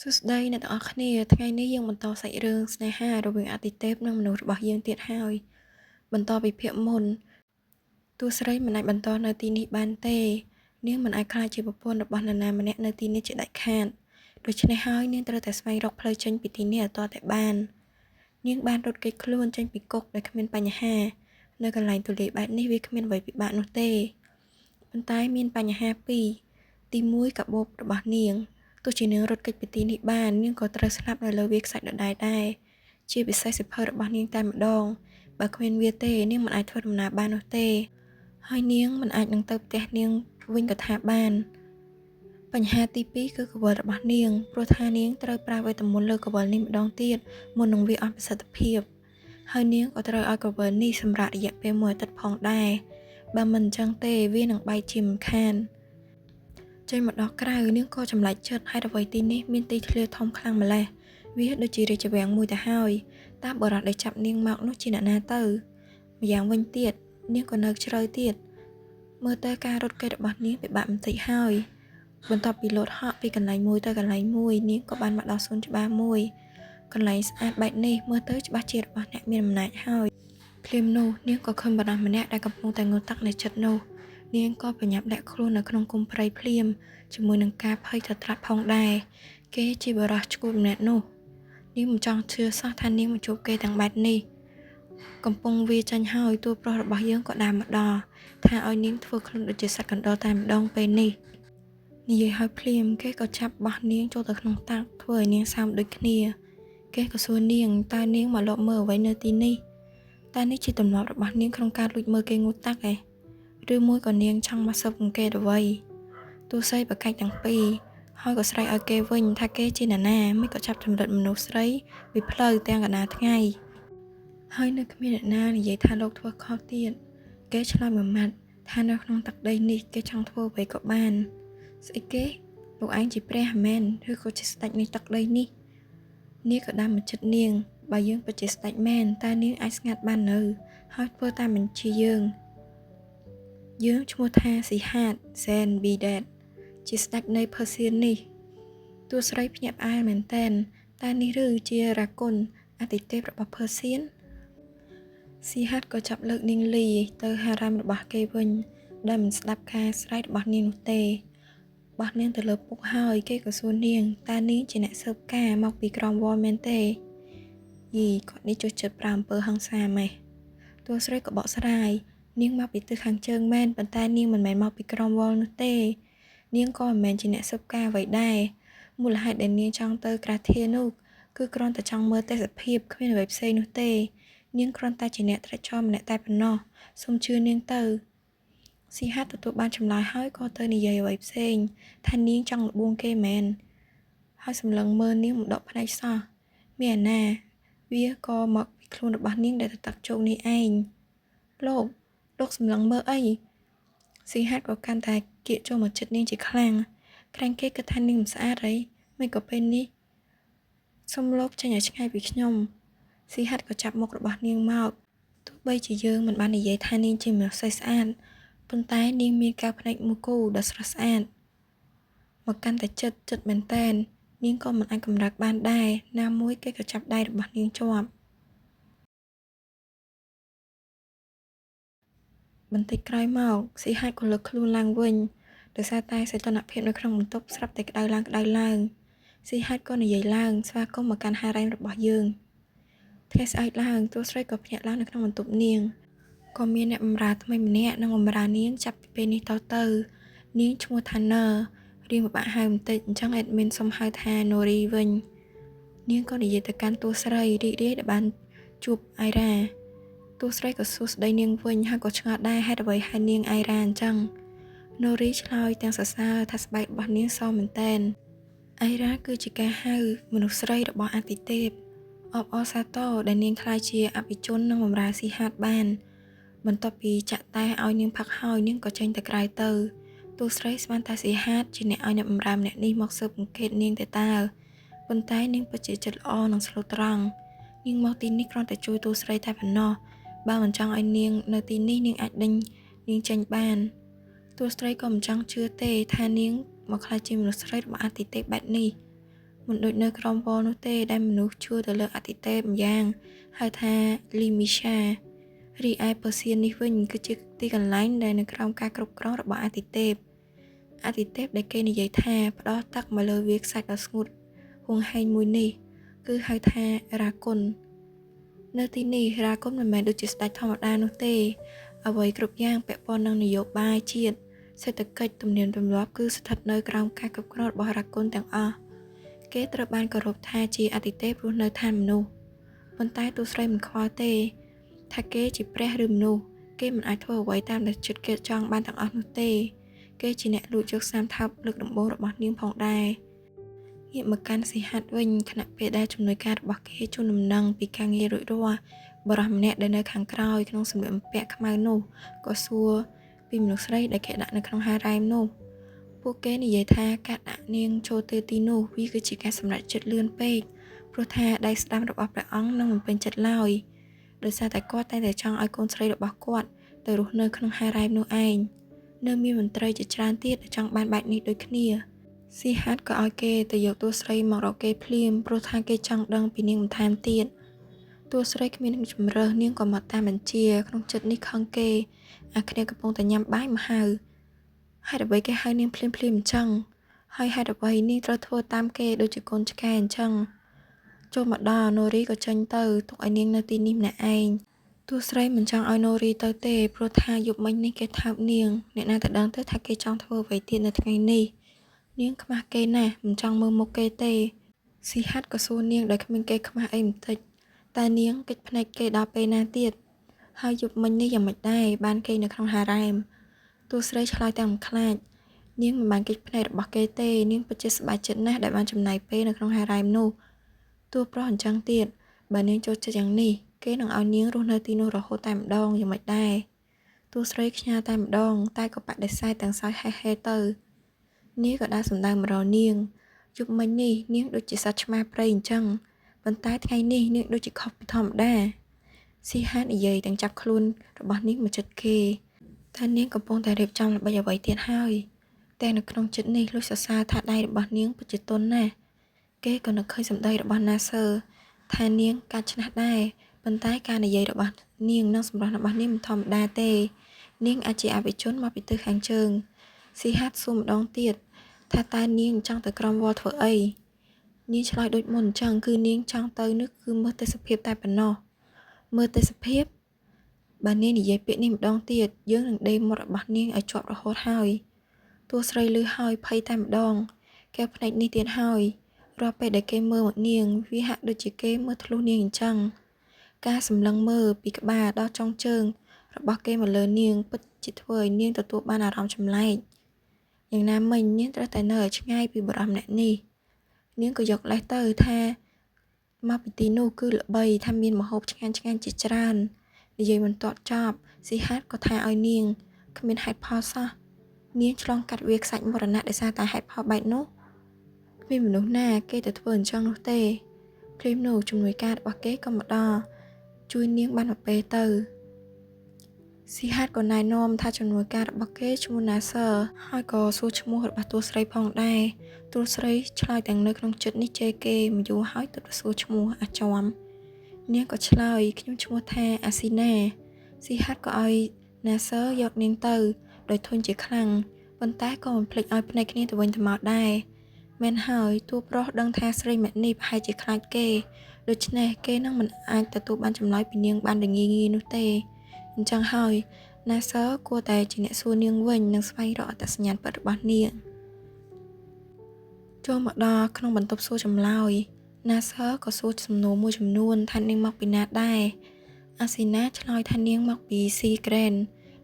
សួស្តីអ្នកទាំងអស់គ្នាថ្ងៃនេះយើងបន្តសាច់រឿងស្នេហារវាងអាទិទេពនិងមនុស្សរបស់យើងទៀតហើយបន្តពីភាគមុនតួស្រីមិនអាចបន្តនៅទីនេះបានទេនាងមិនអាចក្លាយជាប្រពន្ធរបស់នរណាម្នាក់នៅទីនេះជាដាច់ខាតដូច្នេះហើយនាងត្រូវតែស្វែងរកផ្លូវចេញពីទីនេះឲ្យទាល់តែបាននាងបានរត់គេចខ្លួនចេញពីគុកដោយគ្មានបញ្ហានៅកន្លែងទូលាយបែបនេះវាគ្មានអ្វីពិបាកនោះទេប៉ុន្តែមានបញ្ហាពីរទី1កាបូបរបស់នាងទោះជានាងរត់គេចពីទីនេះបាននាងក៏ត្រូវស្លាប់នៅលើវាលខ្សាច់ដដែលដែរជាពិសេសសៀវភៅរបស់នាងតែម្ដងបើគ្មានវាទេនាងមិនអាចធ្វើដំណើរបាននោះទេហើយនាងមិនអាចនឹងទៅផ្ទះនាងវិញក៏ថាបានបញ្ហាទី2គឺកវលរបស់នាងព្រោះថានាងត្រូវប្រើវេទមន្តលើកវលនេះម្ដងទៀតមុននឹងវាអស់ប្រសិទ្ធភាពហើយនាងក៏ត្រូវឲ្យកវលនេះសម្រាប់រយៈពេលមួយអាទិត្យផងដែរបើមិនអញ្ចឹងទេវានឹងបែកជាមិនខានចេញមកដល់ក្រៅនាងក៏ចម្លែកចិត្តហេតុអ្វីទីនេះមានទីធ្លាធំខ្លាំងម្ល៉េះវាដូចជារាជវាំងមួយទៅហើយតាមបរិបទដែលចាប់នាងមកនោះជាអ្នកណាទៅម្យ៉ាងវិញទៀតនាងក៏នៅជ្រៅទៀតមើលទៅការរត់គេចរបស់នាងពិបាកបន្តិចហើយបន្ទាប់ពីលោតហក់ពីកន្លែងមួយទៅកន្លែងមួយនាងក៏បានមកដល់សួនច្បារមួយកន្លែងស្អាតបែបនេះមើលទៅច្បាស់ជារបស់អ្នកមានអំណាចហើយភ្លាមនោះនាងក៏ឃើញបុរសម្នាក់ដែលកំពុងតែងូតទឹកនៅជិតនោះនាងក៏ប្រញាប់លាក់ខ្លួននៅក្នុងគុំព្រៃភ្លាមជាមួយនឹងការភ័យទត្រាក់ផងដែរគេជាបុរសឈួតម្នាក់នោះនាងមិនចង់ជឿសោះថានាងមកជួបគេទាំងបែបនេះកំពុងវាចាញ់ហើយតួប្រុសរបស់យើងក៏ដើរមកដល់ថាឲ្យនាងធ្វើខ្លួនដូចជាសត្វកណ្ដុរតែម្ដងពេលនេះនិយាយឲ្យភ្លាមគេក៏ចាប់បោះនាងចូលទៅក្នុងតាក់ធ្វើឲ្យនាងសើមដូចគ្នាគេក៏សួរនាងតើនាងមកលបមើលអ្វីនៅទីនេះតើនេះជាទម្លាប់របស់នាងក្នុងការលួចមើលគេងូតតាក់ឯឬមួយក៏នាងចង់មកស៊ើបអង្កេតអ្វីទោះស្រីប្រកាច់ទាំងពីរហើយក៏ស្រែកឲ្យគេវិញថាគេជាអ្នកណាមិនក៏ចាប់ចម្រិតមនុស្សស្រីពីផ្លូវទាំងកណ្ដាលថ្ងៃហើយនៅគ្មានអ្នកណានិយាយថាលោកធ្វើខុសទៀតគេឆ្លើយមួយម៉ាត់ថានៅក្នុងទឹកដីនេះគេចង់ធ្វើអ្វីក៏បានស្អីគេលោកឯងជាព្រះមែនឬក៏ជាស្ដេចនៃទឹកដីនេះនាងក៏ដើមមកចិត្តនាងបើយើងពិតជាស្ដេចមែនតើនាងអាចស្ងាត់បាននៅហើយធ្វើតាមបញ្ជាយើងយើងឈ្មោះថាស៊ីហាតសែនប៊ីដេតជាស្ដេចនៃផឺសៀននេះតួស្រីភ្ញាក់ផ្អើលមែនតែនតើនេះឬជារ៉ាគុនអតិទេពរបស់ផឺសៀនស៊ីហាតក៏ចាប់លើកនាងលីទៅហារ៉ាមរបស់គេវិញដែលមិនស្ដាប់ការស្រែករបស់នាងនោះទេបោះនាងទៅលើពុកហើយគេក៏សួរនាងតើនាងជាអ្នកស៊ើបការមកពីក្រមវល់មែនទេយីគាត់នេះចូលចិត្តប្រើអំពើហិង្សាម៉េះតួស្រីក៏បកស្រាយនាងមកពីទិសខាងជើងមែនប៉ុន្តែនាងមិនមែនមកពីក្រមវល់នោះទេនាងក៏មិនមែនជាអ្នកស៊ើបការអ្វីដែរមូលហេតុដែលនាងចង់ទៅក្រាធានោះគឺគ្រាន់តែចង់មើលទេសភាពគ្មានអ្វីផ្សេងនោះទេនាងគ្រាន់តែជាអ្នកត្រិចចរម្នាក់តែប៉ុណ្ណោះសូមជឿនាងទៅស៊ីហាត់ទទួលបានចម្លើយហើយក៏ទៅនិយាយអ្វីផ្សេងថានាងចង់ល្បួងគេមែនហើយសម្លឹងមើលនាងមិនដកភ្នែកសោះមានអាណាវាក៏មកពីខ្លួនរបស់នាងដែលទៅតាក់ជោគនេះឯងលោកសម្លឹងមើលអីស៊ីហាត់ក៏កាន់តែគៀកចូលមកចិត្តនាងជាខ្លាំងក្រែងគេគិតថានាងមិនស្អាតអីមិនក៏ពេលនេះសូមលោកចេញឲ្យឆ្ងាយពីខ្ញុំស៊ីហាត់ក៏ចាប់មុខរបស់នាងមកទោះបីជាយើងមិនបាននិយាយថានាងជាមនុស្សស្អាតប៉ុន្តែនាងមានកែវភ្នែកមួយគូដ៏ស្រស់ស្អាតមកកាន់តែចិត្តចិត្តមែនតែននាងក៏មិនអាចកម្រើកបានដែរណាមួយគេក៏ចាប់ដៃរបស់នាងជាប់បន្តិចក្រោយមកស៊ីហាត់ក៏លើកខ្លួនឡើងវិញដោយសារតែសីតុណ្ហភាពនៅក្នុងបន្ទប់ស្រាប់តែក្តៅឡើងក្តៅឡើងស៊ីហាត់ក៏និយាយឡើងស្វាគមន៍មកកាន់ហារ៉ែមរបស់យើងថ្ងៃស្អែកឡើងតួស្រីក៏ភ្ញាក់ឡើងនៅក្នុងបន្ទប់នាងក៏មានអ្នកបម្រើថ្មីម្នាក់និងបម្រើនាងចាប់ពីពេលនេះតទៅនាងឈ្មោះថាន័ររៀងពិបាកហៅបន្តិចអញ្ចឹង admin សុំហៅថាណូរីវិញនាងក៏និយាយទៅកាន់តួស្រីរីករាយដែលបានជួបអៃរ៉ាតួស្រីក៏សួរស្ដីនាងវិញហើយក៏ឆ្ងល់ដែរហេតុអ្វីហៅនាងអៃរ៉ាអញ្ចឹងណូរីឆ្លើយទាំងសរសើរថាស្បែករបស់នាងសមែនតែនអៃរ៉ាគឺជាការហៅមនុស្សស្រីរបស់អាទិទេពអបអរសាទរដែលនាងក្លាយជាអភិជននិងបម្រើស៊ីហាតបានបន្ទាប់ពីចាក់តែឲ្យនាងផឹកហើយនាងក៏ចេញទៅក្រៅទៅតួស្រីស្មានថាស៊ីហាតជាអ្នកឲ្យអ្នកបម្រើម្នាក់នេះមកស៊ើបអង្កេតនាងទៅតើប៉ុន្តែនាងពិតជាចិត្តល្អនិងស្លូតត្រង់នាងមកទីនេះគ្រាន់តែជួយតួស្រីតែប៉ុណ្ណោះបើមិនចង់ឲ្យនាងនៅទីនេះនាងអាចដេញនាងចេញបានតួស្រីក៏មិនចង់ជឿទេថានាងមកក្លាយជាមនុស្សស្រីរបស់អាទិទេពបែបនេះ មិនដូចនៅក្រោមវល់នោះទេដែលមនុស្សជឿទៅលើអាទិទេពម្យ៉ាងហៅថាលីមីឆារីឯពើសៀននេះវិញគឺជាទីកន្លែងដែលនៅក្រោមការគ្រប់គ្រងរបស់អាទិទេពអាទិទេពដែលគេនិយាយថាផ្ដោះទឹកមកលើវាលខ្សាច់ដ៏ស្ងួតហួងហែងមួយនេះគឺហៅថារ៉ាគុននៅទីនេះរ៉ាគុនមិនមែនដូចជាស្ដេចធម្មតានោះទេអ្វីគ្រប់យ៉ាងពាក់ព័ន្ធនឹងនយោបាយជាតិសេដ្ឋកិច្ចទំនៀមទម្លាប់គឺស្ថិតនៅក្រោមការគ្រប់គ្រងរបស់រ៉ាគុនទាំងអស់គេត្រូវបានគោរពថាជាអាទិទេពរស់នៅឋានមនុស្សប៉ុន្តែតួស្រីមិនខ្វល់ទេថាគេជាព្រះឬមនុស្សគេមិនអាចធ្វើអ្វីតាមដែលចិត្តគេចង់បានទាំងអស់នោះទេគេជាអ្នកលួចយកសាមថោបលើកដំបូងរបស់នាងផងដែរងាកមកកាន់ស៊ីហាត់វិញខណៈពេលដែលជំនួយការរបស់គេជូនដំណឹងពីការងាររួចរាល់បុរសម្នាក់ដែលនៅខាងក្រោយក្នុងសម្លៀកបំពាក់ខ្មៅនោះក៏សួរពីមនុស្សស្រីដែលគេដាក់នៅក្នុងហារ៉ែមនោះពួកគេនិយាយថាការដាក់នាងចូលទៅទីនោះវាគឺជាការសម្រេចចិត្តលឿនពេកព្រោះថាដៃស្ដាំរបស់ព្រះអង្គនឹងមិនពេញចិត្តឡើយដោយសារតែគាត់តែងតែចង់ឲ្យកូនស្រីរបស់គាត់ទៅរស់នៅក្នុងហារ៉ែមនោះឯងនៅមានមន្ត្រីជាច្រើនទៀតដែលចង់បានបែបនេះដូចគ្នាស៊ីហាត់ក៏ឲ្យគេទៅយកតួស្រីមករកគេភ្លាមព្រោះថាគេចង់ដឹងពីនាងបន្ថែមទៀតតួស្រីគ្មានជម្រើសនាងក៏មកតាមបញ្ជាក្នុងចិត្តនេះខឹងគេអាគ្នាកំពុងតែញ៉ាំបាយមកហៅហេតុអ្វីគេហៅនាងភ្លាមភ្លាមអញ្ចឹងហើយហេតុអ្វីនាងត្រូវធ្វើតាមគេដូចជាកូនឆ្កែអញ្ចឹងចូលមកដល់ណូរីក៏ចេញទៅទុកឲ្យនាងនៅទីនេះម្នាក់ឯងតួស្រីមិនចង់ឲ្យណូរីទៅទេព្រោះថាយប់មិញនេះគេថើបនាងអ្នកណាទៅដឹងទៅថាគេចង់ធ្វើអ្វីទៀតនៅថ្ងៃនេះនាងខ្មាស់គេណាស់មិនចង់មើលមុខគេទេស៊ីហាត់ក៏សួរនាងដោយគ្មានគេខ្មាស់អីបន្តិចតែនាងកិច្ចភ្នែកគេដល់ពេលណាទៀតហើយយប់មិញនេះយ៉ាងម៉េចដែរបានគេនៅក្នុងហារ៉ែមតួស្រីឆ្លើយទាំងមិនខ្លាចនាងមិនបានកិច្ចភ្នែករបស់គេទេនាងពិតជាសប្បាយចិត្តណាស់ដែលបានចំណាយពេលនៅក្នុងហារ៉ែមនោះតួប្រុសអញ្ចឹងទៀតបើនាងចូលចិត្តយ៉ាងនេះគេនឹងឲ្យនាងរស់នៅទីនោះរហូតតែម្ដងយ៉ាងម៉េចដែរតួស្រីខ្ញាល់តែម្ដងតែក៏បដិសេធទាំងសើចហេះហេទៅនាងក៏ដើរសំដៅមករកនាងយប់មិញនេះនាងដូចជាសត្វឆ្មាព្រៃអញ្ចឹងប៉ុន្តែថ្ងៃនេះនាងដូចជាខុសពីធម្មតាស៊ីហាននិយាយទាំងចាប់ខ្លួនរបស់នាងមកចិត្តគេតែនាងកំពុងតែរៀបចំល្បិចអ្វីទៀតហើយតែនៅក្នុងចិត្តនេះលុះសរសើរថាដៃរបស់នាងពិតជាទន់ណាស់គេក៏នឹកឃើញសម្ដីរបស់ណាសឺថានាងកាច់ឆ្នះដែរប៉ុន្តែការនិយាយរបស់នាងនិងសម្រស់របស់នាងមិនធម្មតាទេនាងអាចជាអវិជនមកពីទិសខាងជើងស៊ីហាត់សួរម្ដងទៀតថាតើនាងចង់ទៅក្រោមវល់ធ្វើអីនាងឆ្លើយដូចមុនអញ្ចឹងគឺនាងចង់ទៅនោះគឺមើលទេសភាពតែប៉ុណ្ណោះមើលទេសភាពបើនាងនិយាយពាក្យនេះម្ដងទៀតយើងនឹងដេរមាត់របស់នាងឲ្យជាប់រហូតហើយតួស្រីលឺហើយភ័យតែម្ដងកែវភ្នែកនេះទៀតហើយរាល់ពេលដែលគេមើលមកនាងវាហាក់ដូចជាគេមើលធ្លុះនាងអញ្ចឹងការសម្លឹងមើលពីក្បាលដល់ចុងជើងរបស់គេមកលើនាងពិតជាធ្វើឲ្យនាងទទួលបានអារម្មណ៍ចម្លែកយ៉ាងណាមិញនាងត្រូវតែនៅឲ្យឆ្ងាយពីបុរសម្នាក់នេះនាងក៏យកលេសទៅថាមកពីទីនោះគឺល្បីថាមានម្ហូបឆ្ងាញ់ឆ្ងាញ់ជាច្រើននិយាយមិនទាន់ចប់ស៊ីហាត់ក៏ថាឲ្យនាងគ្មានហេតុផលសោះនាងឆ្លងកាត់វាខ្សាច់មរណៈដោយសារតែហេតុផលបែបនោះគ្មានមនុស្សណាគេទៅធ្វើអញ្ចឹងនោះទេភ្លាមនោះជំនួយការរបស់គេក៏មកដល់ជួយនាងបានមួយពេលទៅស៊ីហាត់ក៏ណែនាំថាជំនួយការរបស់គេឈ្មោះណាសឺហើយក៏សួរឈ្មោះរបស់តួស្រីផងដែរតួស្រីឆ្លើយទាំងនៅក្នុងចិត្តនេះជេរគេមិនយូរហើយទើបសួរឈ្មោះអាចមនាងក៏ឆ្លើយខ្ញុំឈ្មោះថាអាស៊ីណាស៊ីហាត់ក៏ឲ្យណាសឺយកនាងទៅដោយធុញជាខ្លាំងប៉ុន្តែក៏មិនភ្លេចឲ្យភ្នែកគ្នាទៅវិញទៅមកដែរមែនហើយតួប្រុសដឹងថាស្រីម្នាក់នេះប្រហែលជាខ្លាចគេដូច្នេះគេនឹងមិនអាចទទួលបានចម្លើយពីនាងបានដោយងាយៗនោះទេអញ្ចឹងហើយណាសឺគួរតែជាអ្នកសួរនាងវិញនិងស្វែងរកអត្តសញ្ញាណពិតរបស់នាងចូលមកដល់ក្នុងបន្ទប់សួរចម្លើយណាសឺក៏សួរសំណួរមួយចំនួនថានាងមកពីណាដែរអាស៊ីណាឆ្លើយថានាងមកពីស៊ីក្រែន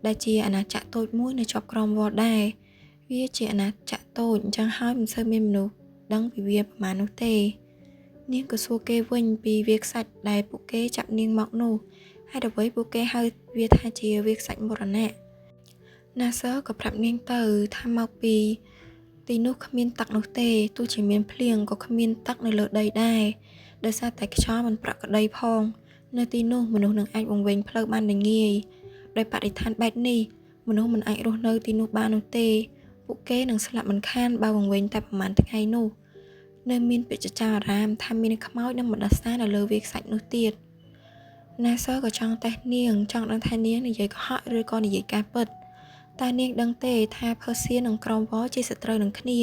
ដែលជាអាណាចក្រតូចមួយនៅជាប់ក្រោមវល់ដែរវាជាអាណាចក្រតូចអញ្ចឹងហើយមិនសូវមានមនុស្សដឹងពីវាប្រហែលនោះទេនាងក៏សួរគេវិញពីវាខ្សាច់ដែលពួកគេចាប់នាងមកនោះហេតុអ្វីពួកគេហៅវាថាជាវាខ្សាច់មរណៈណាសឺក៏ប្រាប់នាងទៅថាមកពីទីនោះគ្មានទឹកនោះទេទោះជាមានភ្លៀងក៏គ្មានទឹកនៅលើដីដែរដោយសារតែខ្យល់មិនប្រក្រតីផងនៅទីនោះមនុស្សនឹងអាចវង្វេងផ្លូវបានដោយងាយដោយបរិស្ថានបែបនេះមនុស្សមិនអាចរស់នៅទីនោះបាននោះទេពួកគេនឹងស្លាប់មិនខានបើវង្វេងតែប្រហែលថ្ងៃនោះ នៅមានពាក្យចចាមអារ៉ាមថាមានខ្មោចនិងបណ្ដាសានៅលើវាលខ្សាច់នោះទៀត។ ណាសឺក៏ចង់តេស្តនាងចង់ដឹងថានាងនិយាយកុហកឬក៏និយាយការពិត តើនាងដឹងទេថាផឺសៀនិងក្រុមវ៉ជាសត្រូវនឹងគ្នា?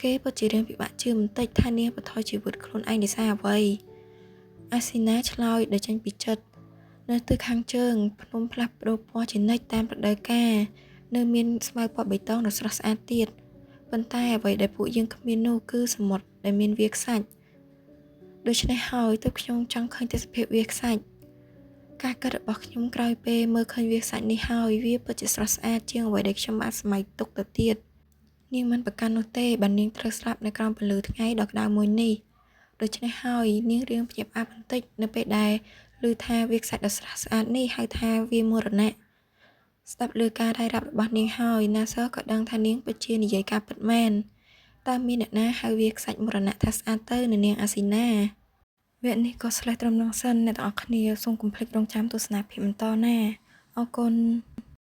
គេពិតជារឿងពិបាកជឿបន្តិចថានាងបន្ថយជីវិតខ្លួនឯងដោយសារអ្វី។ អាស៊ីណាឆ្លើយដោយចេញពីចិត្ត នៅទិសខាងជើងភ្នំផ្លាស់ប្ដូរពណ៌ជានិច្ចតាមរដូវកាល នៅមានស្មៅពណ៌បៃតងដ៏ស្រស់ស្អាតទៀត ប៉ុន្តែអ្វីដែលពួកយើងគ្មាននោះគឺសមុទ្រដែលមានវាលខ្សាច់។ ដូច្នេះហើយទើបខ្ញុំចង់ឃើញទេសភាពវាលខ្សាច់។ ការគិតរបស់ខ្ញុំក្រោយពេលមើលឃើញវាលខ្សាច់នេះហើយ វាពិតជាស្រស់ស្អាតជាងអ្វីដែលខ្ញុំបានសម័យទុកទៅទៀត។ នាងមិនប្រកាន់នោះទេបើនាងត្រូវស្លាប់នៅក្រោមពន្លឺថ្ងៃដ៏ក្តៅមួយនេះ។ ដូច្នេះហើយនាងរៀងភ្ញាក់ផ្អើលបន្តិចនៅពេលដែលឮថាវាលខ្សាច់ដ៏ស្រស់ស្អាតនេះហៅថាវាលមរណៈ។ ស្ដាប់ឮការរ៉ាយរ៉ាប់របស់នាងហើយ ណាសឺក៏ដឹងថានាងពិតជានិយាយការពិតមែន។ តើមានអ្នកណាហៅវាលខ្សាច់មរណៈថាស្អាតទៅនៅនាងអាស៊ីណា? វគ្គនេះក៏ស្លេះត្រឹមនឹងសិនអ្នកទាំងអស់គ្នា សូមកុំភ្លេចរងចាំទស្សនាភាពបន្តណា។ អរគុណ។